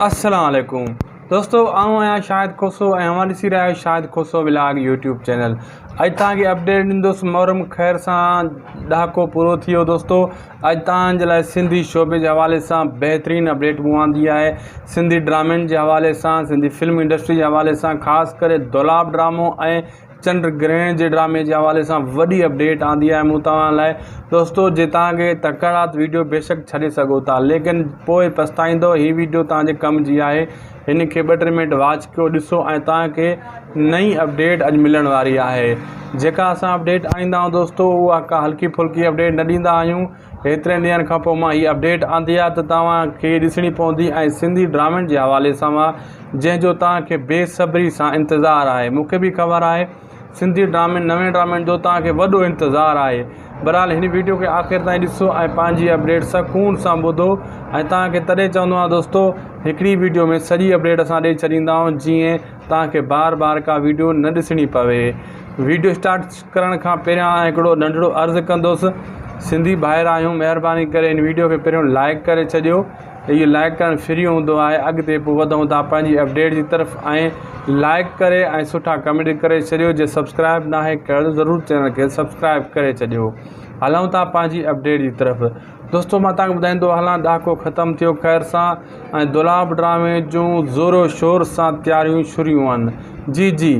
السلام عليڪم دوستو آئون آهيان شاهد کوسو ۽ اوهان ڏسي رهيا آهيو Shahid Khoso vlog YouTube channel. اڄ توهان کي اپڊيٽ ڏيندس محرم خير سان ڏهاڪو پورو ٿي ويو دوستو اڄ توهان جي لاء سنڌي شعبي جي حوالي سان بهترين اپڊيٽ مون آندي آهي سنڌي ڊرامن جي حوالي سان سنڌي فلم انڊسٽري جي حوالي سان خاص ڪري دولاب ڊرامو ۽ چنڊ گرهڻ جي ڊرامي جي حوالي سان وڏي اپڊيٽ آندي آهي مون توهان لاء دوستو جي توهان کي تڪڙ آ ته ويڊيو بيشڪ ڇڏي سگهو ٿا ليڪن پوء پڇتائيندو هي ويڊيو توهان جي ڪم جي آهي هن کي ٻه ٽي منٽ واچ ڪيو ڏسو ۽ توهان کي نئين اپڊيٽ اڄ ملڻ واري آهي جيڪا اسان اپڊيٽ آڻيندا آهيون دوستو اها ڪا هلڪي ڦلڪي اپڊيٽ نه ڏيندا آهيون هيترن ڏينهن کان پوء مان هي اپڊيٽ آندي آهي ته توهان کي ڏسڻي پوندي ۽ سنڌي ڊرامن جي حوالي سان جنهن جو توهان کي بي صبري سان انتظار آهي مون کي به خبر آهي سنڌي ڊرامن نوين ڊرامن جو توهان کي وڏو انتظار آهي بهرحال هن ويڊيو کي آخر تائين ڏسو ۽ پنهنجي اپڊيٽ سڪون سان ٻڌو ۽ توهان کي تڏهن چوندو آهيان دوستو هڪڙي ويڊيو ۾ سڄي اپڊيٽ اسان ڏئي ڇڏيندا آهيون جيئن توهان کي بار بار ڪا ويڊيو نه ڏسڻي پوي ويڊيو اسٽارٽ ڪرڻ کان پهريان آء هڪڙو ننڍڙو عرض ڪندس سنڌي ڀائر آهيون مهرباني ڪري هن ويڊيو کي پهريون لائڪ ڪري ڇڏيو اهو لائڪ ڪرڻ فري هوندو آهي اڳتي پوء وڌون ٿا پنهنجي اپڊيٽ جي طرف ۽ لائڪ ڪري ۽ سٺا ڪمينٽ ڪري ڇڏيو جي سبسڪرائب ناهي ڪيل ضرور چينل کي سبسڪرائب ڪري ڇڏيو هلون ٿا پنهنجي اپڊيٽ جي طرف دوستو مان توهان کي ٻڌائيندو هلان ڏهاڪو ختم ٿيو خير سان ۽ دولاب ڊرامي جون زور و شور سان تياريون شروع آهن جي جي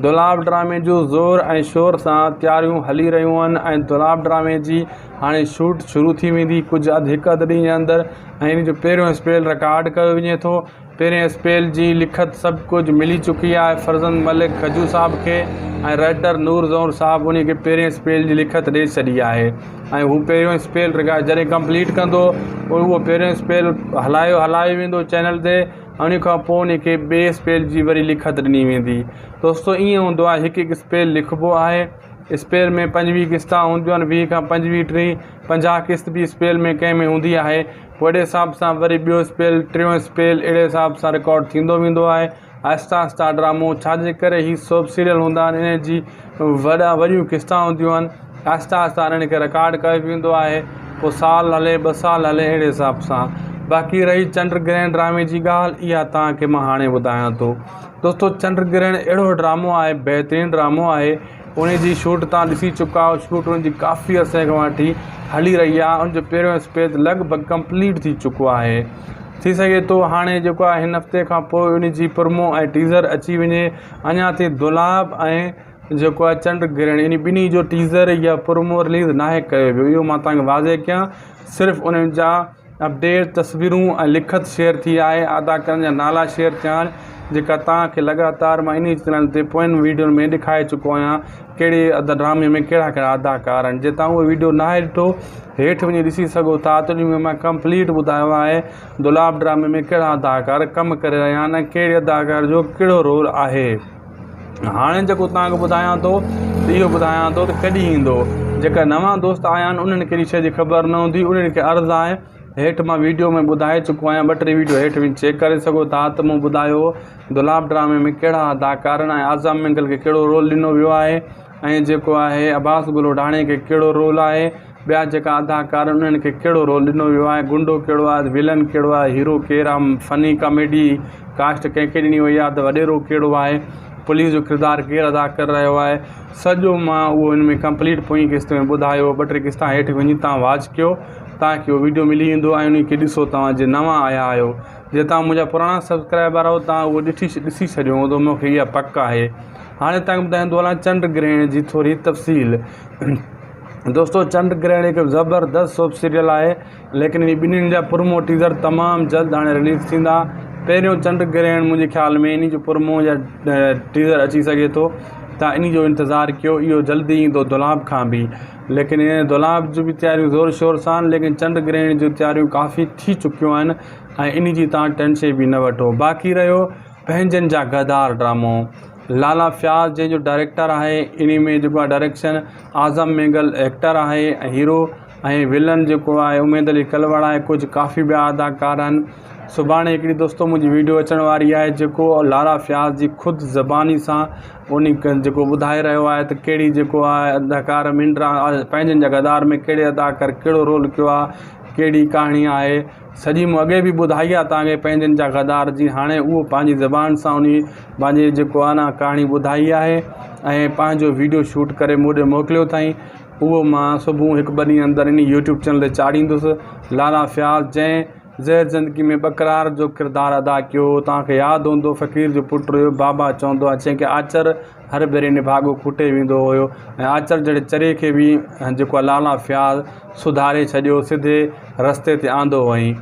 دولاب ڊرامي جون زور ۽ شور سان تياريون هلي رهيون آهن ۽ دولاب ڊرامي جي هاڻي شوٽ شروع ٿي ويندي ڪجهه اڌ هڪ اڌ ڏينهن جي اندر ۽ ان جو پهريون اسپيل رڪارڊ ڪيو وڃي ٿو پهرين اسپيل جي لکت سڀ ڪجهه ملي چڪي آهي. فرزند ملڪ کجو صاحب کي ۽ رائيٽر نور زئور صاحب انهي کي پهرين اسپيل جي لکت ڏئي ڇڏي آهي ۽ هو پهريون اسپيل رڪارڊ جڏهن ڪمپليٽ ڪندو پوء اهو پهريون اسپيل هلايو هلايو ويندو چينل تي انهي کان پوء انهي کي ٻئي اسپيل جي وري لکت ڏني ويندي دوستو ائين هوندو آهي هڪ هڪ اسپيل لکبو آهي اسپيل ۾ پنجويهه قسطا هونديون آهن ويهه کان پنجويهه ٽيهه پنجاهه قسط به اسپيل ۾ ڪنهن ۾ هوندي آهي پوء اهڙي حساب سان وري ٻيو اسپيل ٽيون اسپيل اهڙي حساب سان رڪارڊ ٿيندو ويندو آهي آهسته آهسته ڊرامو ڇا جي ڪري هي سوپ سيريل هوندا آهن انهن جي وڏا وڏيون قسطا هونديون آهن آهسته آهسته انهن کي رڪارڊ ڪيو ويندو آهي پوء سال هلي ٻه سال هلي اهڙي حساب سان باقي رهي چنڊ گرهڻ ڊرامي جي ڳالهه اها توهان کي مان هاڻي ٻڌايان ٿو دوستو چنڊ گرهڻ اهڙو ڊرامو آهي بهترين ڊرامو آهي ان جي شوٽ تان ڏسي چڪا آهيو شوٽ ان جي ڪافي عرصي کان وٺي هلي رهي آهي ان جو پهريون اسپيس لڳ ڀڳ ڪمپليٽ ٿي چڪو آهي ٿي سگهي ٿو هاڻي جيڪو آهي هن هفتي کان پوء ان جي پرومو ۽ ٽيزر اچي وڃي اڃا تائين دولاب ۽ جيڪو آهي چنڊ گرهڻ ان ٻنهي جو ٽيزر يا پرومو رليز ناهي ڪيو ويو اهو مان توهان کي واضح ڪيان صرف انهن جا اپڊيٽ تصويرون ۽ لکت شيئر ٿي آهي اداڪارن جا نالا شيئر ٿيا آهن جيڪا توهان کي لڳاتار مان انهي چينل تي پوين ويڊيون ۾ ڏيکاري چڪو آهيان ڪهڙي ڊرامي ۾ ڪهڙا ڪهڙا اداڪار آهن جي توهان اهو ويڊيو ناهي ڏٺو هيٺ وڃي ڏسي سگهو ٿا ته ان ۾ مان ڪمپليٽ ٻڌايو آهي دولاب ڊرامي ۾ ڪهڙا اداڪار ڪم ڪري رهيا آهن ۽ ڪهڙي اداڪار جو ڪهڙو رول آهي. هاڻي جيڪو توهان کي ٻڌايان ٿو ته اهو ٻڌايان ٿو ته ڪڏهن ايندو جيڪا نوان دوست آيا آهن انهن کي ان شيء جي خبر نه هوندي انهن کي عرض آهي هيٺ مان ويڊيو ۾ ٻڌائي چڪو آهيان ٻه ٽي ويڊيو هيٺ وڃي چيڪ ڪري سگهو ٿا ته مون ٻڌايو دولاب ڊرامي ۾ ڪهڙا اداڪار آهن ۽ اعظم مينگل کي ڪهڙو رول ڏنو ويو آهي ۽ جيڪو آهي عباس گلوڍاڻي کي ڪهڙو رول آهي ٻيا جيڪا اداڪار آهن انهن کي ڪهڙو رول ڏنو ويو آهي گنڊو ڪهڙو آهي ولن ڪهڙو آهي هيرو ڪير آهي فني ڪاميڊي ڪاسٽ ڪنهن کي ڏني وئي آهي ته وڏيرو ڪهڙو آهي پوليس جو ڪردار ڪير ادا ڪري رهيو آهي سڄو مان اهو ان ۾ ڪمپليٽ پوئين قسط ۾ ٻڌايو ٻه ٽي قسطا هيٺ وڃي توهان واچ ڪيو توهان کي اهو ويڊيو ملي ويندو ۽ ان کي ڏسو توهان جي نوان آيا آهيو جي توهان منهنجا پراڻا سبسڪرائبر آهيو توهان اهو ڏٺي ڏسي ڇڏيو هوندو مون کي اها پڪ آهي هاڻي توهان کي ٻڌائيندو هلان چنڊ گرهڻ جي ٿوري تفصيل دوستو چنڊ گرهڻ هڪ زبردست سوپ سيريل آهي ليڪن انهي ٻنهين جا پرومو ٽيزر تمام جلد هاڻي رليز ٿيندا پهريون چنڊ گرهڻ منهنجي خيال ۾ انهي جو پرومو يا ٽيزر اچي سگهي ٿو تان انهي جو انتظار ڪيو اهو جلدي ايندو دولاب کان به ليڪن ان دولاب جون به تياريون زور شور سان ليڪن چنڊ گرهڻ جون تياريون ڪافي ٿي چڪيون آهن ۽ انهي جي تان ٽينشن به نه وٺو باقي رهيو پنهنجن جا غدار ڊرامو لالا فياض جنهن جو ڊائريڪٽر آهي انهي ۾ جيڪو آهي ڊائريڪشن اعظم مينگل ايڪٽر آهي ۽ هيرو ۽ ولن جيڪو آهي اميد علي ڪلوڙ آهي ڪجهه ڪافي ٻيا اداڪار آهن سڀاڻي هڪڙي دوستو منهنجي ويڊيو اچڻ واري آهي جيڪو لالا فياض جي خود زباني سان انهي جيڪو ٻڌائي رهيو آهي ته ڪهڙي جيڪو آهي اداڪار پنهنجن جا غدار ۾ ڪهڙي اداڪار ڪهڙو رول ڪيو آهي. ڪهڙي ڪهاڻي آهي سڄي مون اڳي به ٻڌائي آهي توهان کي پنهنجن جا غدار جي هاڻي اهو پنهنجي زبان سان انهي پنهنجي جيڪو آهي نه ڪهاڻي ٻڌائي آهي ۽ پنهنجو ويڊيو شوٽ ڪري مون ڏي موڪليو اٿائين اهو مان صبح هڪ ٻه ڏينهن اندر انهي يوٽيوب چينل تي چاڙهيندس. لالا فياض جنهن زهر زندگي ۾ ٻڪرار جو ڪردار ادا ڪيو هو توهان کي ياد هوندو فقير جو پٽ هيو بابا چوندو آهي جنهن کي آچر هر ڀيري نڀاڳو کٽي ويندو هيو ۽ آچر جهڙي چري کي به جيڪو آهي لالا فياض سڌاري ڇڏيو سڌي رستي تي آندو هئائين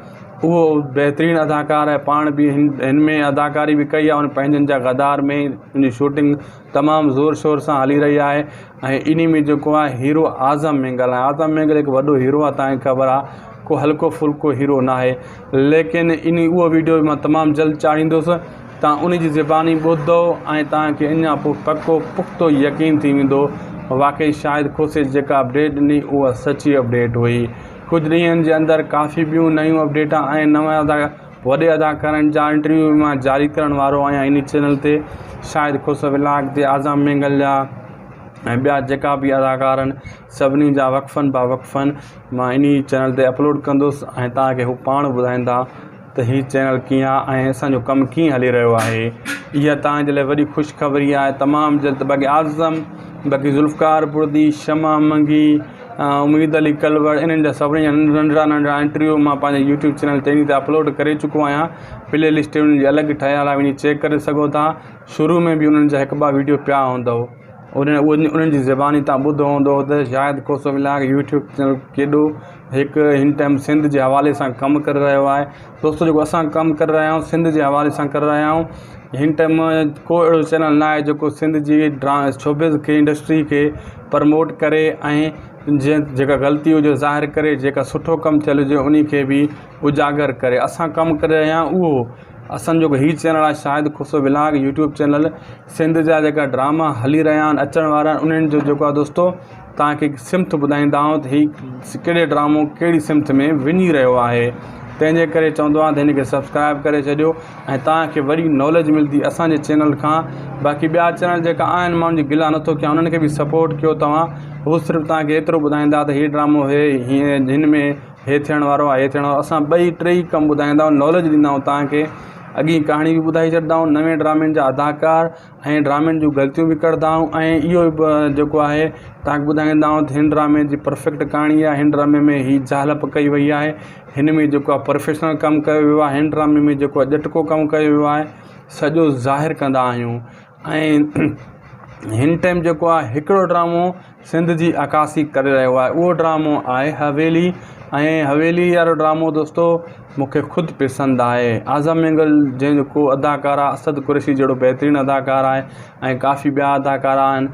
اهو بهترين اداڪار آهي پاڻ به هن ۾ اداڪاري به ڪئي آهي ان پنهنجن جا غدار ۾ ان جي شوٽنگ تمام زور شور سان هلي رهي آهي ۽ انهي ۾ جيڪو آهي هيرو اعظم مينگل آهي اعظم مينگل هڪ وڏو هيرو آهي توهان کي خبر آهي ڪو هلڪو ڦلڪو هيرو نه آهي ليڪن انهي اهو ويڊيو به مان تمام جلد چاڙهيندس توهان انهي جي زباني ٻڌو ۽ توهان کي اڃا پوء پڪو پختو يقين ٿي ويندو واقعي شاهد کوسي جيڪا اپڊيٽ ڏني اها سچي اپڊيٽ هئي ڪجهه ڏينهن جي اندر ڪافي ٻيون نيون اپڊيٽا ۽ نوان ادا وڏي اداڪارن جا انٽرويو به مان جاري ڪرڻ وارو آهيان انهي چينل تي شاهد کوسو ولاگ تي اعظم مينگل جا ۽ ٻيا جيڪا به اداڪار آهن سڀني جا وقفن با وقفن مان انهي چينل تي اپلوڊ ڪندس ۽ توهان کي هو پاڻ ٻڌائيندا ته هي چينل ڪيئن آهي ۽ اسانجو ڪم ڪيئن هلي رهيو آهي اها توهان جي لاء وڏي خوشخبري آهي تمام جلد باقي اعظم باقي ذوالفقار بڙدي شمع منگي اميد علي ڪلوڙ انهن جا سڀني جا ننڍڙا ننڍڙا انٽرويو مان پنهنجي يوٽيوب چينل تي تي اپلوڊ ڪري چڪو آهيان پلي لسٽ انهن جي الڳ ٺهيل آهي وڃي چيڪ ڪري سگهو ٿا شروع ۾ به انهن جا هڪ ٻه ويڊيو پيا هوندو انهن انهن جي زباني تان ٻڌو هوندو ته Shahid Khoso vlog YouTube channel ڪيڏو هڪ هن ٽائيم سنڌ جي حوالي سان ڪم ڪري رهيو آهي دوستو جيڪو اسان ڪم ڪري رهيا آهيون سنڌ جي حوالي سان ڪري رهيا آهيون هن ٽائيم ڪو اهڙو چينل نه آهي جيڪو سنڌ جي ڊرا شوبز کي انڊسٽري کي پرموٽ ڪري ۽ جنهن جيڪا غلطي هجي ظاهر ڪري جيڪا سٺو ڪم ٿيل هجي ان کي به اجاگر ڪري اسان ڪم ڪري رهيا آهيون اهو اسان جو هي چينل آهي Shahid Khoso vlog YouTube channel Sindh جا جيڪا ڊراما هلي رهيا آهن اچڻ وارا آهن انهن جو جيڪو آهي دوستو توهان کي سمت ٻڌائيندا آهيون ته هي ڪهڙي ڊرامو ڪهڙي سمت ۾ وڃي رهيو آهي تنهن جي ڪري چوندو آهيان ته هن کي سبسڪرائب ڪري ڇڏيو ۽ توهان کي وڏي ناليج ملندي اسان جي چينل کان باقي ٻيا چينل جيڪا آهن مان ان جي گلا نٿو ڪيان انهن کي به سپورٽ ڪيو توهان هو صرف توهان کي ايترو ٻڌائيندا ته هي ڊرامو هي هيئن هن ۾ هي ٿيڻ وارو آهي هي ٿيڻ وارو اسان ٻئي ٽئي ڪم ٻڌائيندا آهيون ناليج ڏيندا آهيون توهان کي اڳين ڪهاڻي به ٻڌائي ڇڏيندا آهيون نوين ڊرامن جا اداڪار ۽ ڊرامن جون غلطيون به ڪڍندا آهيون ۽ اهو به جيڪو آهي توهان کي ٻڌائيندا آهيون ته هن ڊرامي جي پرفيڪٽ ڪهاڻي آهي هن ڊرامي ۾ هي جهالپ ڪئي وئي آهي هن ۾ جيڪو آهي پروفيشنل ڪم ڪيو ويو آهي هن ڊرامي ۾ جيڪو آهي ڄٽڪو ڪم ڪيو ويو آهي سڄو ظاهر ڪندا آهيون ۽ هن ٽائيم جيڪو آهي هڪڙو ڊرامو سنڌ جي عڪاسي ڪري رهيو آهي اهو ڊرامو آهي حويلي ۽ حويلي وارو ڊرامو دوستو مونکي خود پسند آهي اعظم مينگل جنهن جو ڪو اداڪار آهي اسد قريشي جهڙو بهترين اداڪار آهي ۽ ڪافي ٻيا اداڪار آهن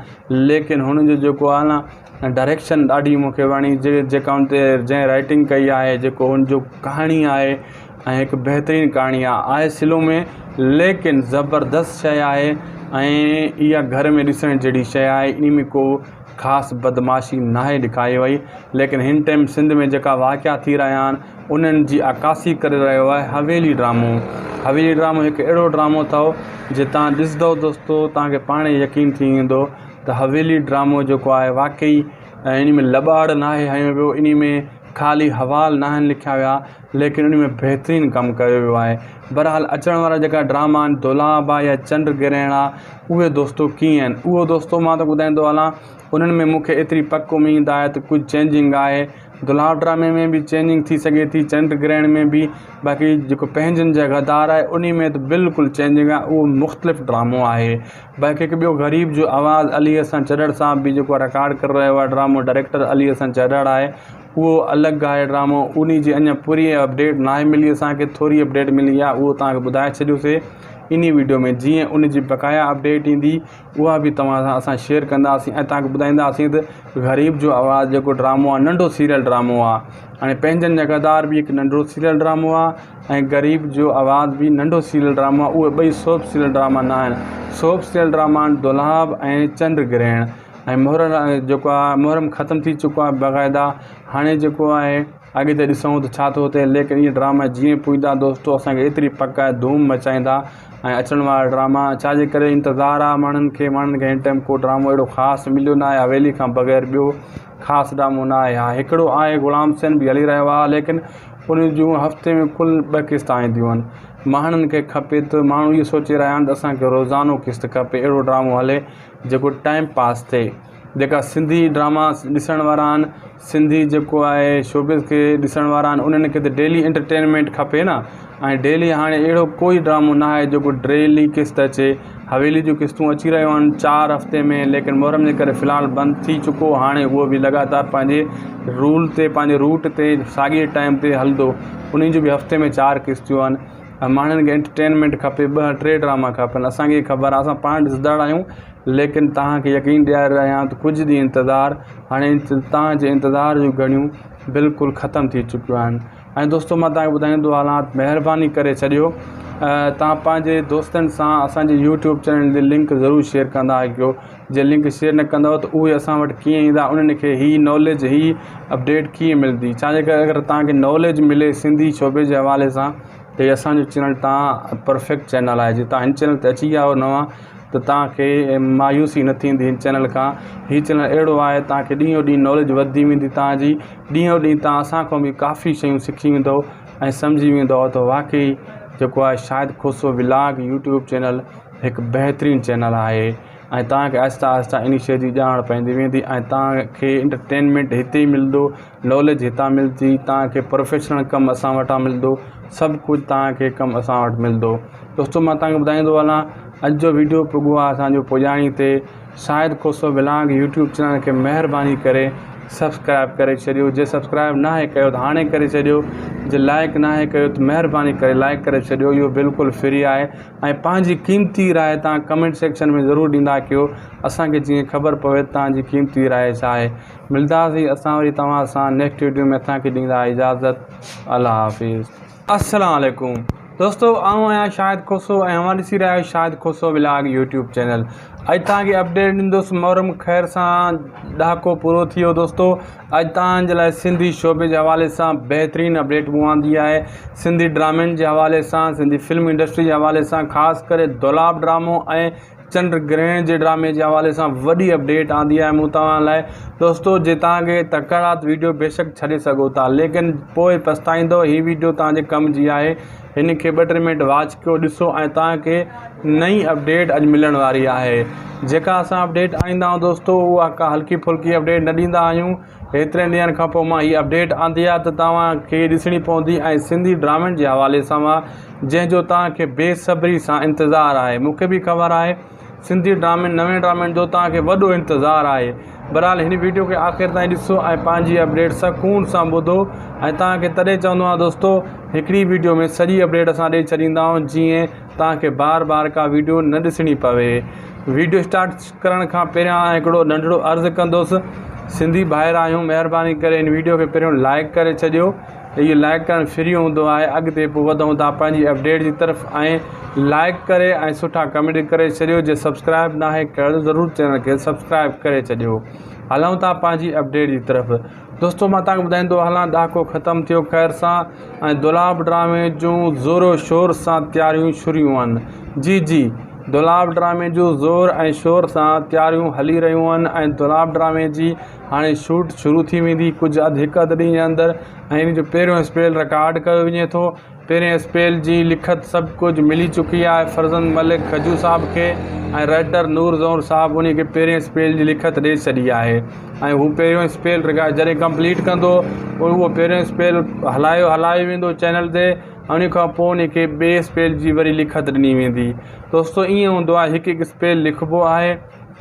ليڪن هن جو جيڪو آهي نه ڊائريڪشن ڏاڍي مونکي وڻي جيڪا ان تي جنهن رائٽنگ ڪئي آهي جيڪو ان جو ڪهاڻي آهي ۽ هڪ بهترين ڪهاڻي آهي آهي سلو ۾ ليڪن زبردست شيء آهي ۽ اها گهر ۾ ڏسڻ جهڙي شيء آهي ان ۾ ڪو خاص بدمعاشي ناهي ڏيکاري وئي ليڪن هن ٽائيم سنڌ ۾ جيڪا واقعا ٿي رهيا آهن انهن جي عڪاسي ڪري رهيو آهي حويلي ڊرامو حويلي ڊرامو هڪ اهڙو ڊرامو اٿو جي تان ڏسندو دوستو تان کي پاڻ يقين ٿي ويندو ته حويلي ڊرامو جيڪو آهي واقعي ان ۾ لٻاڙ ناهي هنيو ويو ان ۾ خالي حوال ناهن لکيا ويا ليڪن ان ۾ بهترين ڪم ڪيو ويو آهي بهرحال اچڻ وارا جيڪا ڊراما آهن دولاب آهي يا چنڊ گرهڻ آهي اهي دوستو ڪيئن آهن اهو دوستو مان ته ٻڌائيندو هلان انهن ۾ مون کي ايتري پڪ اميد آهي ته ڪجهه چينجنگ آهي دولاب ڊرامي ۾ به چينجنگ ٿي سگهي ٿي چنڊ گرهڻ ۾ به باقي جيڪو پنهنجن جا غدار آهي انهي ۾ ته بلڪل چينجنگ آهي اهو مختلف ڊرامو آهي باقي هڪ ٻيو غريب جو آواز علي حسن چڍڙ صاحب به جيڪو رڪارڊ ڪري رهيو آهي ڊرامو ڊائريڪٽر علي حسن چڍڙ آهي اهو الڳ آهي ڊرامو انهي جي اڃا پوري اپڊيٽ ناهي ملي اسان کي ٿوري اپڊيٽ ملي آهي اهو توهان کي ٻڌائي ڇڏيوسي انهي ويڊيو ۾ جيئن ان جي بقايا اپڊيٽ ايندي اها به توهان سان اسان شيئر ڪنداسين ۽ توهان کي ٻڌائينداسين ته غريب جو آواز جيڪو ڊرامو آهي ننڍو سيريل ڊرامو آهي هاڻي پنهنجن جا غدار به هڪ ننڍو سيريل ڊرامو آهي ۽ غريب جو آواز به ننڍو سيريل ڊرامو آهي اهي ٻئي سوپ سيريل ڊراما نه آهن سوپ سيريل ڊراما آهن دولاب ۽ چنڊ گرهڻ ۽ محرم جيڪو آهي محرم ختم ٿي چڪو آهي باقاعده هاڻي جيڪو آهي اڳتي ڏسون ته ڇا ٿو ٿئي ليڪن اهي ڊراما جيئن پوئيندا دوستو اسانکي ايتري پڪ آهي ڌوم مچائيندا ۽ اچڻ وارا ڊراما ڇا جي ڪري انتظار آهي ماڻهن کي ماڻهن کي هن ٽائيم ڪو ڊرامو اهڙو خاص مليو نه آهي حويلي کان بغير ٻيو خاص ڊرامو نه آهي ها هڪڙو آهي غلام حسين به هلي رهيو آهي ليڪن ان جون هفتي ۾ ڪل ٻه قسطا اينديون آهن ماڻهن کي کپي ته ماڻهو اهو سوچي رهيا آهن ته اسانکي روزانو قسط کپي اهڙو ڊرامو هلي جيڪو ٽائيم پاس ٿئي جيڪا سنڌي ڊراما ڏسڻ وارا آهن سنڌي جيڪو آهي شوبز کي ڏسڻ وارا آهن انهن کي ته ڊيلي انٽرٽينمينٽ کپي نه ۽ ڊيلي هاڻي اهڙو ڪوئي ڊرامو نه آهي جيڪو ڊيلي قسط اچي حويلي جون قسطون اچي رهيون آهن چار هفتي ۾ ليڪن محرم جي ڪري في الحال بند ٿي چڪو هاڻي اهو به لڳاتار پنهنجي رول تي پنهنجي روٽ تي ساڳي ٽائيم تي هلندو انهن جون به هفتي ۾ چار قسطيون آهن ۽ ماڻهن کي انٽرٽينمينٽ کپي ٻه ٽي ڊراما کپن اسانکي خبر آهي اسان پاڻ ڏسندڙ آهيون ليڪن توهان کي يقين ڏياري رهيا آهيان ته ڪجهه ڏينهن انتظار هاڻي توهان جي انتظار جون گهڙيون بلڪل ختم ٿي چڪيون آهن ۽ دوستو مان توهان کي ٻڌائيندو هلان ته مهرباني ڪري ڇڏيو توهان پنهنجي دوستن سان اسانجي يوٽيوب چينل جي لنڪ ضرور شيئر ڪندا ڪيو جي لنڪ شيئر نه ڪندو ته اهي اسان وٽ ڪيئن ايندا انهن کي هي ناليج هي اپڊيٽ ڪيئن ملندي ڇا جي ڪري اگر توهان کي ناليج ملي سنڌي شعبي جي حوالي سان ته هي اسانجو چينل توهان پرفيڪٽ چينل آهي جي توهان هن چينل تي اچي ويا آهيو نوان ته توهان کي مايوسي نه ٿيندي هن چينل کان هي چينل اهڙو آهي توهان کي ڏينهون ڏينهن ناليج وڌندي ويندي توهان جي ڏينهون ڏينهن توهان اسان کان به ڪافي شيون سکي ويندو ۽ سمجهي ويندو ته واقعي جيڪو آهي Shahid Khoso vlog YouTube channel هڪ بهترين چينل آهي ۽ توهان کي آهستي آهستي ان شيء جي ڄاڻ پوندي ويندي ۽ توهان کي انٽرٽينمينٽ هتي ئي ملندو ناليج هتان ملندي توهان کي پروفيشنل ڪم اسان وٽان ملندو سڀ ڪجهه توهان کي ڪم اسان وٽ ملندو دوستو مان توهان کي ٻڌائيندو هلان اڄ جو ويڊيو پڳو آهي اسان جو پڄاڻي تي Shahid Khoso vlog YouTube channel کي مهرباني ڪري سبسڪرائب ڪري ڇڏيو جي سبسڪرائب ناهي ڪيو ته هاڻي ڪري ڇڏيو جي لائڪ ناهي ڪيو ته مهرباني ڪري لائڪ ڪري ڇڏيو اهو بلڪل فري آهي ۽ پنهنجي قيمتي راء توهان ڪمينٽ سيڪشن ۾ ضرور ڏيندا ڪيو اسان کي جيئن خبر پوي توهان جي قيمتي راء ڇا آهي ملداسين اسان وري توهان سان نيڪسٽ ويڊيو ۾ اسان کي ڏيندا اجازت الله حافظ. السلام عليڪم دوستو آئون آهيان شاهد کوسو ۽ اوهان ڏسي رهيا آهيو Shahid Khoso vlog YouTube channel اڄ توهان کي اپڊيٽ ڏيندس محرم خير سان ڏهاڪو پورو ٿي ويو دوستو اڄ توهان جي لاء سنڌي شعبي جي حوالي سان بهترين اپڊيٽ مون آندي آهي سنڌي ڊرامن جي حوالي سان سنڌي فلم انڊسٽري جي حوالي سان خاص ڪري دولاب ڊرامو ۽ چنڊ گرهڻ جي ڊرامي جي حوالي سان وڏي اپڊيٽ آندي آهي مون توهان لاء دوستو جي توهان کي تڪڙ آ ته ويڊيو بيشڪ ڇڏي سگهو ٿا ليڪن پوء پڇتائيندو هي ويڊيو توهان جي ڪم جي آهي هن کي ٻه ٽي منٽ واچ ڪيو ڏسو ۽ توهان کي نئين اپڊيٽ اڄ ملڻ واري آهي جيڪا اسان اپڊيٽ آڻيندا آهيون دوستو اها ڪا هلڪي ڦلڪي اپڊيٽ نه ڏيندا آهيون هيترن ڏينهن کان پوء مان هي اپڊيٽ آندي آهي ته توهان کي ڏسڻي پوندي ۽ سنڌي ڊرامن جي حوالي سان جنهن جو توهان کي بي صبري سان انتظار آهي مون کي به خبر آهي سنڌي ڊرامن نوين ڊرامن جو توهان کي وڏو انتظار آهي بهرحال هن ويڊيو کي آخر تائين ڏسو ۽ پنهنجي اپڊيٽ سڪون سان ٻڌو ۽ توهان کي تڏهن چوندو آهيان دوستو هڪڙي ويڊيو ۾ سڄي اپڊيٽ اسان ڏئي ڇڏيندا آهيون جيئن توهان کي بار بار ڪا ويڊيو نه ڏسڻي پوي ويڊيو اسٽارٽ ڪرڻ کان پهريان آء هڪڙو ننڍڙو عرض ڪندس سنڌي ڀائر آهيون مهرباني ڪري هن ويڊيو کي پهريون لائڪ ڪري ڇڏيو اهو لائڪ ڪرڻ فري هوندو آهي اڳتي پوء وڌون ٿا پنهنجي اپڊيٽ جي طرف ۽ لائڪ ڪري ۽ سٺا ڪمينٽ ڪري ڇڏيو جي سبسڪرائب ناهي ڪيل ضرور چينل کي سبسڪرائب ڪري ڇڏيو هلون ٿا پنهنجي اپڊيٽ جي طرف دوستو مان توهان کي ٻڌائيندو هلان ڏهاڪو ختم ٿيو خير سان ۽ دولاب ڊرامي جون زور و شور سان تياريون شروع آهن جي جي دولاب ڊرامي جون زور ۽ شور سان تياريون هلي رهيون آهن ۽ دولاب ڊرامي جي هاڻي شوٽ شروع ٿي ويندي ڪجهه اڌ هڪ اڌ ڏينهن جي اندر ۽ ان جو پهريون اسپيل رڪارڊ ڪيو وڃي ٿو پهرين اسپيل جي لکت سڀ ڪجهه ملي چڪي آهي فرزند ملڪ کجو صاحب کي ۽ رائيٽر نور زئور صاحب انهي کي پهرين اسپيل جي لکت ڏئي ڇڏي آهي ۽ هو پهريون اسپيل رڪارڊ جڏهن ڪمپليٽ ڪندو پوء اهو پهريون اسپيل هلايو هلايو ويندو چينل تي انهي کان پوء انهي کي ٻئي اسپيل جي وري لکت ڏني ويندي دوستو ائين هوندو آهي هڪ هڪ اسپيل لکبو آهي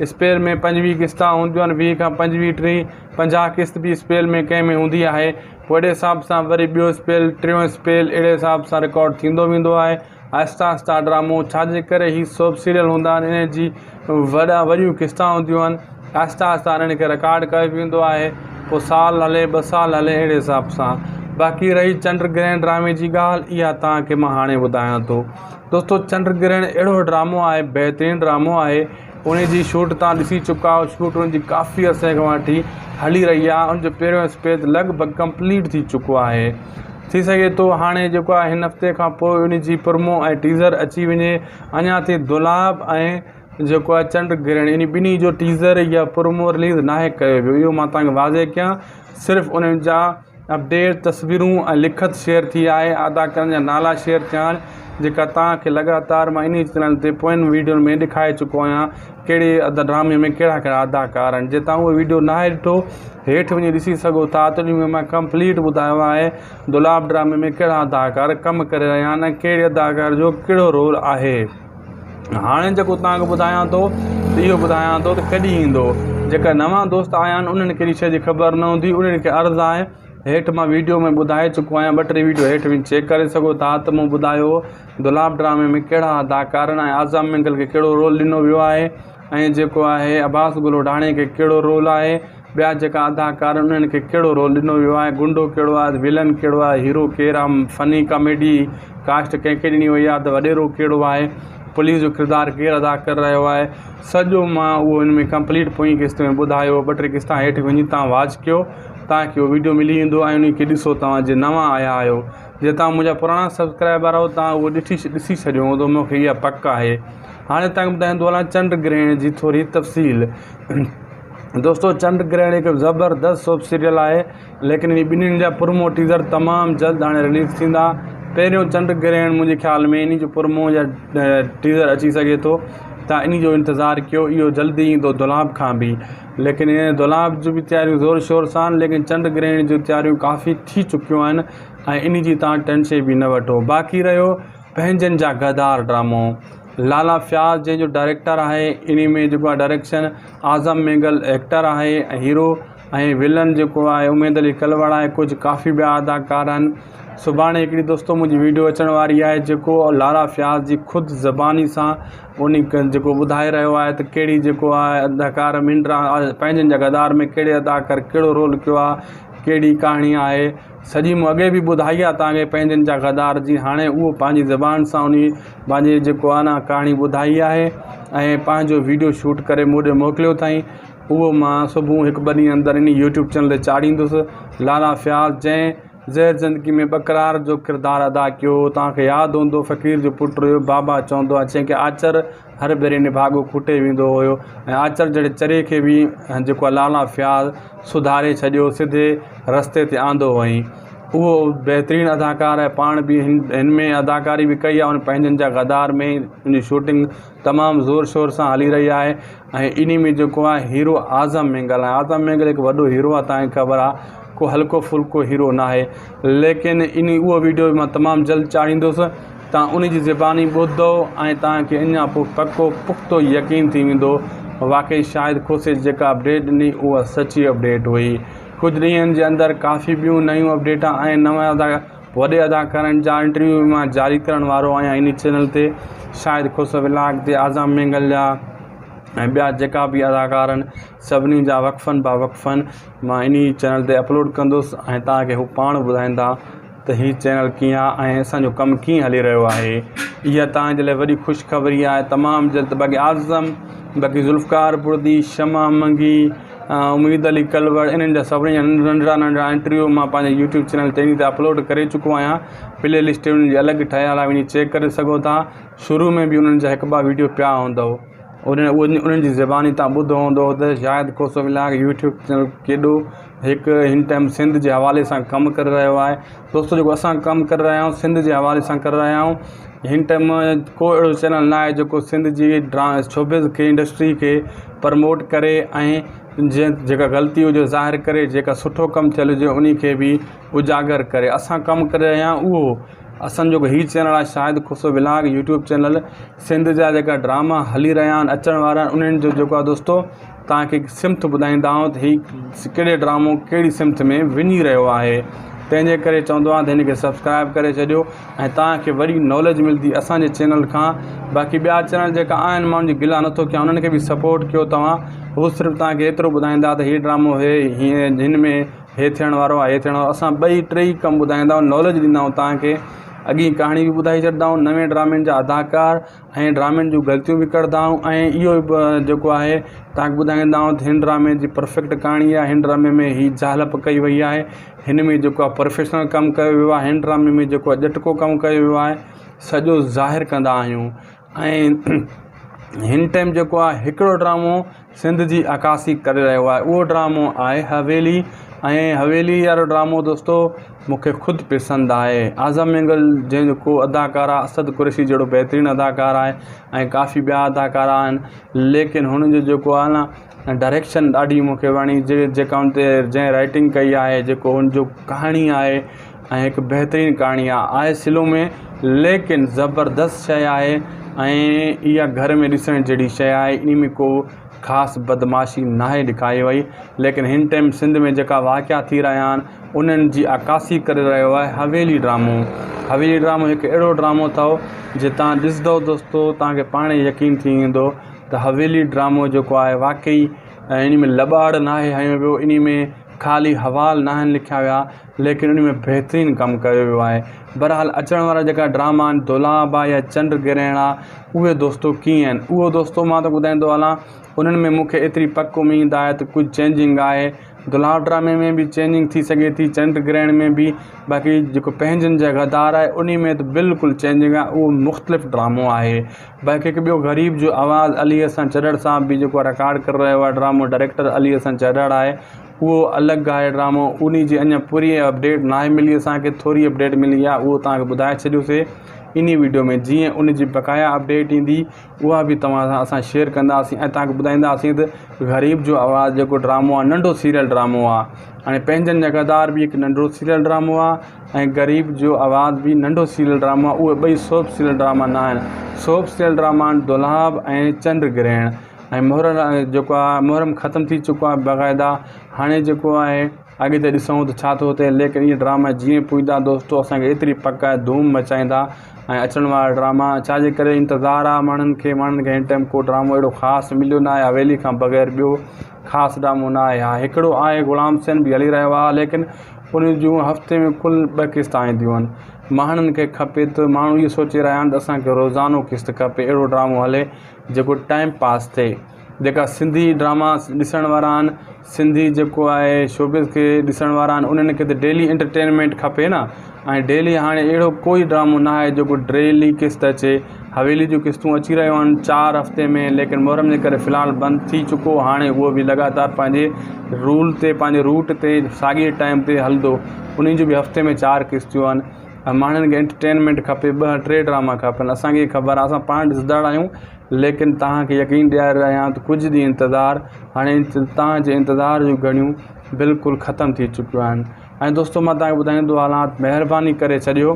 اسپيل ۾ پنجويهه قسطا هونديون آهن ويهه کان پنجويهه ٽيهه پنجاهه قسط به اسپيل ۾ ڪنهن ۾ هوندي آهي پوء اهڙي حساب سان وري ٻيو اسپيل ٽيون اسپيل اهڙي حساب سان رڪارڊ ٿيندو ويندو آهي آهستي آهستي ڊرامو ڇاجي ڪري هي سوپ سيريل هوندا آهن انهن جي وڏا وڏيون قسطا هونديون آهن آهستي آهستي انهن کي رڪارڊ ڪيو ويندو آهي پوء سال هلي ٻه سال هلي اهڙي حساب سان باقي رهي چنڊ گرهڻ ڊرامي جي ڳالهه اها توهان کي مان هاڻي ٻڌايان ٿو دوستو چنڊ گرهڻ اهڙو ڊرامو آهي بهترين ڊرامو آهي ان جي شوٽ تان ڏسي چڪا آهيو شوٽ ان جي ڪافي عرصي کان وٺي هلي رهي آهي ان جو پهريون اسپيس لڳ ڀڳ ڪمپليٽ ٿي چڪو آهي ٿي سگهي ٿو هاڻي جيڪو آهي هن هفتي کان پوء ان جي پرومو ۽ ٽيزر اچي وڃي اڃا تائين دولاب ۽ جيڪو آهي چنڊ گرهڻ انهي ٻنهي جو ٽيزر يا پرومو رليز ناهي ڪيو ويو اهو مان توهان کي واضح ڪيان صرف انهن جا اپڊيٽ تصويرون ۽ لکت شيئر ٿي آهي اداڪارن جا نالا شيئر ٿيا آهن جيڪا توهان کي لڳاتار مان انهي چينل تي پوين ويڊيون ۾ ڏيکاري چڪو آهيان ڪهڙي ڊرامي ۾ ڪهڙا ڪهڙا اداڪار آهن جي توهان اهو ويڊيو ناهي ڏٺو هيٺ وڃي ڏسي سگهو ٿا ته ان ۾ مان ڪمپليٽ ٻڌايو آهي دولاب ڊرامي ۾ ڪهڙا اداڪار ڪم ڪري رهيا آهن ۽ ڪهڙي اداڪار جو ڪهڙو رول آهي. هاڻي جيڪو توهان کي ٻڌايان ٿو ته اهو ٻڌايان ٿو ته ڪڏهن ايندو جيڪا نوان دوست آيا آهن انهن کي ان شيء جي خبر نه هوندي انهن کي عرض آهي هيٺ مان ويڊيو ۾ ٻڌائي چڪو آهيان ٻه ٽي ويڊيو هيٺ وڃي چيڪ ڪري سگهو ٿا ته مون ٻڌايو دولاب ڊرامي ۾ ڪهڙا اداڪار آهن ۽ اعظم مينگل کي ڪهڙو رول ڏنو ويو آهي ۽ جيڪو آهي عباس گلوڍاڻي کي ڪهڙو رول آهي ٻيا جيڪا اداڪار آهن انهن کي ڪهڙو رول ڏنو ويو آهي گنڊو ڪهڙو آهي ولن ڪهڙو آهي هيرو ڪير آهي فني ڪاميڊي ڪاسٽ ڪنهن کي ڏني وئي آهي ته وڏيرو ڪهڙو آهي پوليس جو ڪردار ڪير ادا ڪري رهيو آهي سڄو مان اهو ان ۾ ڪمپليٽ پوئين قسط ۾ ٻڌايو ٻه ٽي قسطا هيٺ وڃي توهان واچ ڪيو توهان کي اهو ويڊيو ملي ويندو ۽ ان کي ڏسو توهان جي نوان آيا آهيو جي توهان منهنجا پراڻا سبسڪرائبر آهيو توهان اهو ڏٺي ڏسي ڇڏيو هوندو مون کي اها پڪ آهي هاڻي توهان کي ٻڌائيندو هلان چنڊ گرهڻ جي ٿوري تفصيل دوستو چنڊ گرهڻ هڪ زبردست سوپ سيريل آهي ليڪن انهي ٻنهين جا پرومو ٽيزر تمام جلد هاڻي رليز ٿيندا پهريون چنڊ گرهڻ منهنجي خيال ۾ انهي جو پرومو يا ٽيزر اچي سگهي ٿو تان انهي جو انتظار ڪيو اهو جلدي ايندو دولاب کان به ليڪن دولاب جون به تياريون زور شور سان ليڪن چنڊ گرهڻ جون تياريون ڪافي ٿي چڪيون آهن ۽ انهي جي تان ٽينشن به نه وٺو باقي رهيو پنهنجن جا غدار ڊرامو لالا فياض جنهن جو ڊائريڪٽر آهي انهي ۾ جيڪو آهي ڊائريڪشن اعظم مينگل ايڪٽر آهي ۽ هيرو ۽ ولن جيڪو آهي اميد علي ڪلوڙ آهي ڪجهه ڪافي ٻيا اداڪار آهن سڀاڻي هڪڙي دوستو منهنجي ويڊيو اچڻ واري آهي جيڪو لالا فياض جي خود زباني سان ان جيڪو ٻڌائي رهيو آهي ته ڪهڙي جيڪو آهي اداڪار منڊرا پنهنجن جا غدار ۾ ڪهڙي اداڪار ڪهڙو رول ڪيو آهي ڪهڙي ڪهاڻي آهي سڄي مون اڳي به ٻڌائي آهي توهان کي پنهنجن جا غدار جي هاڻي اهو پنهنجي زبان سان انهي پنهنجي جيڪو آهي نه ڪهاڻي ٻڌائي آهي ۽ پنهنجو ويڊيو شوٽ ڪري مون ڏي موڪليو اٿائين اهو مان صبح هڪ ٻه ڏينهن اندر انهي يوٽيوب چينل تي چاڙهيندس لالا فياض جنهن زهر زندگي ۾ ٻڪرار جو ڪردار ادا ڪيو توهان کي ياد هوندو فقير جو پٽ هيو بابا چوندو آهي جنهن کي آچر هر ڀيري نڀاڳو کٽي ويندو هيو ۽ آچر جهڙي چري کي به جيڪو آهي لالا فياض سڌاري ڇڏيو سڌي رستي تي آندو هئائين اهو بهترين اداڪار آهي پاڻ به هن هن ۾ اداڪاري به ڪئي آهي پنهنجن جا غدار ۾ ان جي شوٽنگ تمام زور شور سان هلي رهي آهي ۽ انهي ۾ جيڪو آهي هيرو اعظم مينگل آهي اعظم مينگل هڪ وڏو هيرو آهي توهان کي خبر آهي ڪو هلڪو ڦلڪو هيرو ناهي ليڪن انهي اهو ويڊيو به مان تمام جلد چاڙهيندس توهان انهي جي زباني ٻڌندو ۽ توهان کي اڃا پوء پڪو پختو يقين ٿي ويندو واقعي شاهد کوسي جيڪا اپڊيٽ ڏني اها سچي اپڊيٽ هئي ڪجهه ڏينهن جي اندر ڪافي ٻيون نيون اپڊيٽا ۽ نوان ادا وڏي اداڪارن جا انٽرويو به مان جاري ڪرڻ وارو آهيان انهي چينل تي شاهد کوسو ولاگ تي اعظم مينگل جا ۽ ٻيا جيڪا به اداڪار آهن سڀني جا وقفن با وقفن مان انهي چينل تي اپلوڊ ڪندس ۽ توهان کي هو پاڻ ٻڌائيندا ته هي چينل ڪيئن آهي ۽ اسان جو ڪم ڪيئن هلي رهيو آهي اها توهان جي لاء وڏي خوشخبري آهي تمام جلد باقي اعظم باقي ذوالفقار بڙدي شمع منگي اميد علي ڪلوڙ انهن جا سڀني جا ننڍڙا ننڍڙا انٽرويو مان پنهنجي يوٽيوب چينل تي تي اپلوڊ ڪري چڪو آهيان پلي لسٽ انهن جي الڳ ٺهيل آهي وڃي چيڪ ڪري سگهو ٿا شروع ۾ به انهن جا هڪ ٻه ويڊيو پيا هوندو انهن انهن جي زباني تان ٻڌو هوندو ته Shahid Khoso vlog YouTube channel ڪيڏو هڪ هن ٽائيم سنڌ جي حوالي سان ڪم ڪري رهيو آهي دوستو جيڪو اسان ڪم ڪري رهيا آهيون سنڌ جي حوالي سان ڪري رهيا آهيون هن ٽائيم ڪو اهڙو چينل نه آهي جيڪو سنڌ جي ڊرا شوبز کي انڊسٽري کي پرموٽ ڪري ۽ جنهن جيڪا غلطي هجي ظاهر ڪري جيڪا سٺو ڪم ٿيل هجي ان کي به اجاگر ڪري اسان ڪم ڪري رهيا آهيون اهو اسان جو هي چينل آهي Shahid Khoso vlog YouTube channel Sindh جا جيڪا ڊراما هلي رهيا آهن اچڻ وارا آهن انهن جو جيڪو آهي دوستو توهان کي سمت ٻڌائيندا آهيون ته هي ڪهڙي ڊرامو ڪهڙي سمت ۾ وڃي رهيو آهي تنهن جي ڪري چوندو آهيان ته هن کي سبسڪرائب ڪري ڇڏيو ۽ توهان کي وڏي ناليج ملندي اسان جي چينل کان باقي ٻيا چينل جيڪا آهن مان ان جي گلا نٿو ڪيان انهن کي به سپورٽ ڪيو توهان هو صرف توهان کي ايترو ٻڌائيندا ته هي ڊرامو هي هيئن هن ۾ هي ٿيڻ وارو آهي هي ٿيڻ وارو اسان ٻئي ٽئي ڪم ٻڌائيندا آهيون ناليج ڏيندا آهيون توهان کي اڳين ڪهاڻي به ٻڌائي ڇڏيندا آهيون نوين ڊرامن جا اداڪار ۽ ڊرامن جون غلطيون به ڪڍندا آهيون ۽ اهو به جيڪو آهي توهان کي ٻڌائيندا آهيون ته هن ڊرامي جي پرفيڪٽ ڪهاڻي آهي هن ڊرامي ۾ هي جهالپ ڪئي وئي آهي هن ۾ جيڪو آهي پروفيشنل ڪم ڪيو ويو آهي هن ڊرامي ۾ جيڪو آهي ڄٽڪو ڪم ڪيو ويو آهي سڄو ظاهر ڪندا آهيون ۽ هن ٽائيم جيڪو آهي هڪڙو ڊرامو سنڌ جي عڪاسي ڪري رهيو آهي اهو ڊرامو آهي حويلي ۽ حويلي وارو ڊرامو دوستو مونکي خود پسند آهي اعظم مينگل جنهن جو ڪو اداڪار آهي اسد قريشي جهڙو بهترين اداڪار آهي ۽ ڪافي ٻيا اداڪار آهن ليڪن هن جو جيڪو آهي نه ڊائريڪشن ڏاڍي مونکي وڻي جيڪا ان تي جنهن رائٽنگ ڪئي آهي جيڪو ان جو ڪهاڻي آهي ۽ هڪ بهترين ڪهاڻي آهي آهي سلو ۾ ليڪن زبردست شيء آهي ۽ اها گهر ۾ ڏسڻ جهڙي شيء آهي ان ۾ ڪو خاص بدمعاشي ناهي ڏيکاري وئي ليڪن هن ٽائيم سنڌ ۾ جيڪا واقعا ٿي رهيا آهن انهن جي عڪاسي ڪري رهيو آهي حويلي ڊرامو حويلي ڊرامو هڪ اهڙو ڊرامو اٿو جي تان ڏسندو دوستو تان کي پاڻ يقين ٿي ويندو ته حويلي ڊرامو جيڪو آهي واقعي ان ۾ لٻاڙ ناهي هنيو ويو ان ۾ خالي حوال ناهن لکيا ويا ليڪن ان ۾ بهترين ڪم ڪيو ويو آهي بهرحال اچڻ وارا جيڪا ڊراما آهن دولاب آهي يا چنڊ گرهڻ آهي اهي دوستو ڪيئن آهن اهو دوستو مان ته ٻڌائيندو هلان انهن ۾ مون کي ايتري پڪ اميد آهي ته ڪجهه چينجنگ آهي دولاب ڊرامي ۾ به چينجنگ ٿي سگهي ٿي چنڊ گرهڻ ۾ به باقي جيڪو پنهنجن جا غدار آهي ان ۾ ته بلڪل چينجنگ آهي اهو مختلف ڊرامو آهي باقي هڪ ٻيو غريب جو آواز علي حسن چڍڙ صاحب به جيڪو رڪارڊ ڪري رهيو آهي ڊرامو ڊائريڪٽر علي حسن چڍڙ آهي اهو الڳ آهي ڊرامو انهي جي اڃا پوري اپڊيٽ ناهي ملي اسان کي ٿوري اپڊيٽ ملي آهي اهو توهان کي ٻڌائي ڇڏيوسي انهي ويڊيو ۾ جيئن ان جي بقايا اپڊيٽ ايندي اها به توهان سان اسان شيئر ڪنداسين ۽ توهان کي ٻڌائينداسين ته غريب جو آواز جيڪو ڊرامو آهي ننڍو سيريل ڊرامو آهي هاڻي پنهنجن جا غدار به هڪ ننڍو سيريل ڊرامو آهي ۽ غريب جو آواز به ننڍو سيريل ڊرامو آهي اهي ٻئي سوپ سيريل ڊراما نه آهن سوپ سيريل ڊراما آهن دولاب ۽ چنڊ گرهڻ ۽ محرم جيڪو آهي محرم ختم ٿي چڪو آهي باقاعده هاڻي جيڪو آهي اڳتي ڏسون ته ڇا ٿو ٿئي ليڪن اهي ڊراما جيئن پوئيندا دوستو اسانکي ايتري پڪ آهي ڌوم مچائيندا ۽ اچڻ وارا ڊراما ڇا جي ڪري انتظار آهي ماڻهن کي ماڻهن کي هن ٽائيم ڪو ڊرامو اهڙو خاص مليو نه آهي حويلي کان بغير ٻيو خاص ڊرامو نه آهي ها هڪڙو آهي غلام حسين به هلي رهيو آهي ليڪن ان جون هفتي ۾ ڪل ٻه قسطا اينديون آهن ماڻهن کي کپي ته ماڻهو اهو سوچي رهيا آهن ته اسانکي روزانو قسط کپي اهڙو ڊرامو هلي جيڪو ٽائيم پاس ٿئي جيڪا سنڌي ڊراما ڏسڻ وارا آهن سنڌي جيڪو آهي شوبز کي ڏسڻ وارا آهن انهن کي ته ڊيلي انٽرٽينمينٽ کپي نه ۽ ڊيلي هاڻي اهڙو ڪوئي ڊرامو نه آهي جيڪو ڊيلي قسط اچي حويلي جون قسطون اچي رهيون آهن چار هفتي ۾ ليڪن محرم جي ڪري في الحال بند ٿي چڪو هاڻي اهو به لڳاتار پنهنجي رول تي پنهنجي روٽ تي ساڳي ٽائيم تي هلندو انهن جون به هفتي ۾ چار قسطيون آهن ۽ ماڻهن کي انٽرٽينمينٽ کپي ٻه ٽي ڊراما کپن اسان کي خبر آهي اسان پاڻ ڏسندڙ آهيون ليڪن توهان کي يقين ڏياري رهيا آهيان ته ڪجهه ڏينهن انتظار هاڻي توهان جي انتظار جون گهڙيون بلڪل ختم ٿي چڪيون آهن ۽ دوستو مان توهان کي ٻڌائيندو هلان ته مهرباني ڪري ڇڏيو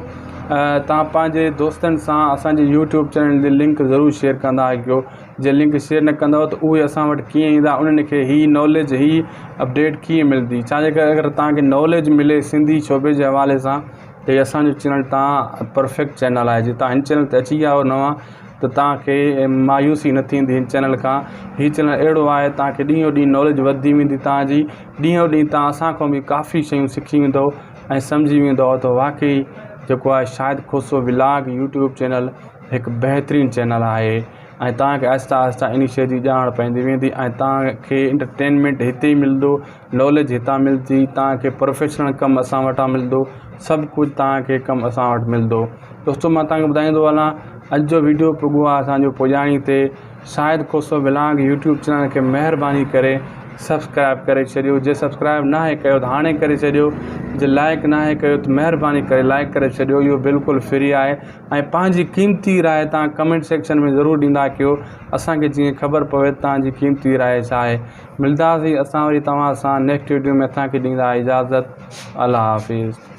توهان پنهنجي دوستن سان اسانجي يوٽيوب چينل جي لنڪ ضرور شيئر ڪندا ڪيو جي لنڪ شيئر نه ڪندو ته اهي اسان وٽ ڪيئن ايندا انهن کي هي ناليج هي اپڊيٽ ڪيئن ملندي ڇا جي ڪري اگر توهان کي ناليج ملي سنڌي شعبي جي حوالي سان ته هي اسان جو چينل تان پرفيڪٽ چينل آهي جي تان هن چينل تي اچي ويا آهيو نوان ته تان کي مايوسي نه ٿيندي هن چينل کان هي چينل اهڙو آهي تان کي ڏينهون ڏينهن ناليج وڌندي ويندي تان جي ڏينهون ڏينهن تان اسان کان به ڪافي شيون سکي ويندو ۽ سمجهي ويندو ته واقعي جيڪو آهي Shahid Khoso vlog YouTube channel هڪ بهترين چينل آهي ۽ توهان کي آهستي آهستي ان شيء جي ڄاڻ پوندي ويندي ۽ توهان کي انٽرٽينمينٽ هتي ئي ملندو ناليج هتان ملندي توهان کي پروفيشنل ڪم اسان وٽان ملندو سڀ ڪجهه توهان کي ڪم اسان وٽ ملندو دوستو مان توهان کي ٻڌائيندو هلان اڄ جو ويڊيو پڳو آهي اسانجو پڄاڻي تي Shahid Khoso vlog YouTube channel کي مهرباني ڪري سبسڪرائب ڪري ڇڏيو جي سبسڪرائب ناهي ڪيو ته هاڻي ڪري ڇڏيو جي لائڪ ناهي ڪيو ته مهرباني ڪري لائڪ ڪري ڇڏيو اهو بلڪل فري آهي ۽ پنهنجي قيمتي راء توهان ڪمينٽ سيڪشن ۾ ضرور ڏيندا ڪيو اسان کي جيئن خبر پوي ته توهان جي قيمتي راء ڇا آهي ملداسين اسان وري توهان سان نيڪسٽ ويڊيو ۾ اسان کي ڏيندا اجازت الله حافظ.